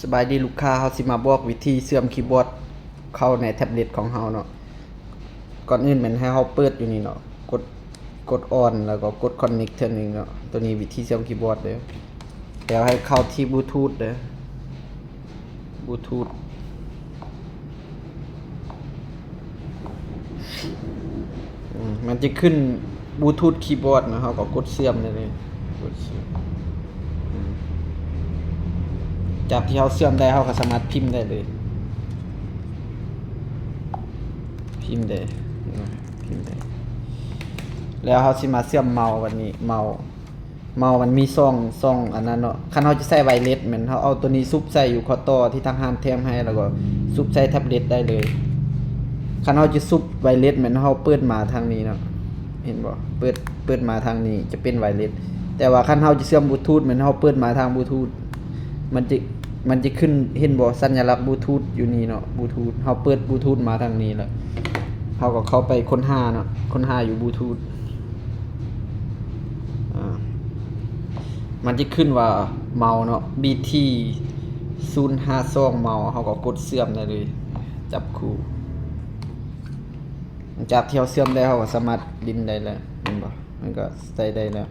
ສະບາຍດີລູກຄ້າ, ເຮົາຊິມາບອກວິທີເຊື່ອມຄີບອດເຂົ້າໃນແທັບເລັດຂອງເຮົາເນາະ. ກ່ອນອື່ນແມ່ນໃຫ້ເຮົາເປີດຢູ່ນີ້ເນາະ, ກົດ ກົດອອນ ແລ້ວກໍກົດຄອນເນັກເທື່ອໜຶ່ງເນາະ. ໂຕນີ້ວິທີເຊື່ອມຄີບອດເດີ. ແລ້ວໃຫ້ເຂົ້າທີ່ບລູທູດເດີ, ບລູທູດ. ອືມ ມັນຈະຂຶ້ນບລູທູດຄີບອດເນາະ, ເຮົາກໍກົດເຊື່ອມໄດ້ເລີຍ, ກົດເຊື່ອມ. ອືມ ຈາກທີ່ເຮົາເຊື່ອມໄດ້ ເຮົາກໍສາມາດພິມໄດ້ເລີຍ, ພິມໄດ້ ພິມໄດ້. ແລ້ວເຮົາຊິມາເຊື່ອມເມົາບັດນີ້, ເມົາ ເມົາມັນມີຊ່ອງ ຊ່ອງອັນນັ້ນເນາະ. ຄັນເຮົາຈະໃຊ້ໄວເລັດ ແມ່ນເຮົາເອົາໂຕນີ້ສຸບໃສ່ຢູ່ຂໍ້ຕໍ່ທີ່ທາງຮ້ານແຖມໃຫ້ ແລ້ວກໍສຸບໃສ່ແທັບເລັດໄດ້ເລີຍ. ຄັນເຮົາຈະສຸບໄວເລັດ ແມ່ນເຮົາເປີດມາທາງນີ້ເນາະ, ເຫັນບໍ່? ເປີດ ເປີດມາທາງນີ້ຈະເປັນໄວເລັດ. ແຕ່ວ່າຄັນເຮົາຈະເຊື່ອມບລູທູດ ແມ່ນເຮົາເປີດມາທາງບລູທູດ, ມັນຈະ ມັນຈະຂຶ້ນ ເຫັນບໍ່? ສັນຍາລັກບລູທູດຢູ່ນີ້ເນາະ, ບລູທູດ. ເຮົາເປີດບລູທູດມາທາງນີ້ແລ້ວ ເຮົາກໍເຂົ້າໄປຄົ້ນຫາເນາະ, ຄົ້ນຫາຢູ່ບລູທູດ. ອາ ມັນຈະຂຶ້ນວ່າເມົາເນາະ, ບີທີ ສູນຫ້າສອງເມົາ, ເຮົາກໍກົດເຊື່ອມໄດ້ເລີຍ, ຈັບຄູ່. ຫຼັງຈາກທີ່ເຮົາເຊື່ອມໄດ້ ເຮົາກໍສາມາດຫຼິ້ນໄດ້ແລ້ວ, ເຫັນບໍ່? ມັນກໍໃຊ້ໄດ້ແລ້ວ.